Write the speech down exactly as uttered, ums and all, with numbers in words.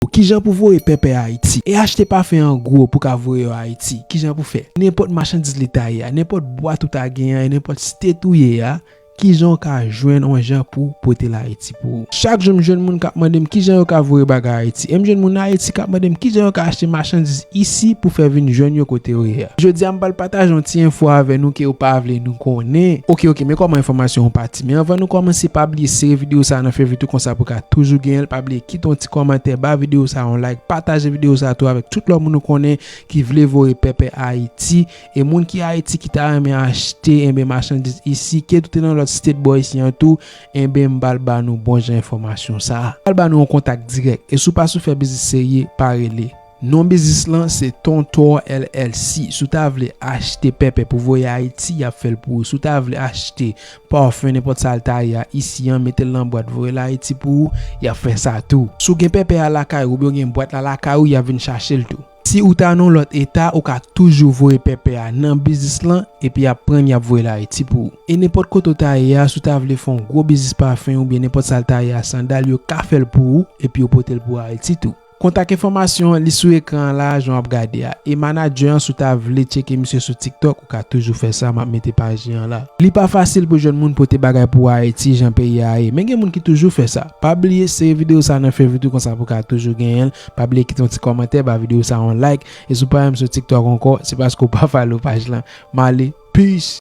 Kijan pou voye pèpè Ayiti? E achte pafen an gwo pou ka voye yo Ayiti. Kijan pou fè? Nenpòt machandiz li ta ye a, nenpòt bwat ou ta gen an, e nenpòt state ou ye a, kijan w ka jwenn yon jan pou pote l Ayiti pou ou? Chak jou m jwenn moun k ap mande m kijan yo ka voye bagay Ayiti. E m jwenn moun Ayiti k ap mande m kijan yo ka achte machandiz isi pou fè vin jwenn yo kote yo ye a. Jodi a, m pral pataje yon ti enfo avè nou ke yo pa vle nou konnen. Oke, oke, men kòman enfòmasyon an pati. Men anvan nou kòmanse, pa bliye sere videyo sa a nan fevri tou konsa pou ka toujou genyen l. Pa bliye kite yon ti kòmantè, ba videyo sa a yon like, pataje videyo sa a tou avèk tout lòt moun ou konnen ki vle voye pèpè Ayiti. E moun ki Ayiti ki ta renmen achte, enben, machandiz isi, ke ou te nan lòt state bò isi an tou, enben, m pral ba nou bon jan enfòmasyon sa a. M pral ba nou yon kontak dirèk. E si w pa sou fè biznis serye, pa rele. Non biznis lan se Tontor L L C. Si w ta vle achte pèpè pou voye Ayiti, y ap fè l pou ou. Si w ta vle achte pafen, nenpòt sa l ta ye a, isi an, mete l nan bwat, voye l Ayiti pou ou, y ap fè sa tou. Si w gen pèpè a lakay ou oubyen w gen bwat la lakay ou, y ap vin chache l tou. Si ou ta nan yon lòt eta, ou ka toujou voye pèpè a nan biznis lan, epi y ap pran l, y ap voye l Ayiti pou ou. E nenpòt kote w ta ye a, si w ta vle fè yon gwo biznis pafen oubyen nenpòt sa l ta ye a, sandal, yo ka fè l pou ou, epi yo pote l pou Ayiti tou. Kontak enfòmasyon an, li sou ekran an la, jan w ap gade a. E manadjè an, si w ta vle tcheke misye sou TikTok, ou ka toujou fè sa, m ap mete paj li an la. Li pa fasil pou jwenn moun pote bagay pou Ayiti, jan peyi a ye. Men gen moun ki toujou fè sa. Pa bliye, sere videyo sa a nan fevri tou konsa pou ka toujou genyen l. Pa bliye kite yon ti kòmantè, ba videyo sa a yon like. E si w pa menm sou TikTok ankò, se paske w pa follow paj lan. M ale, peace!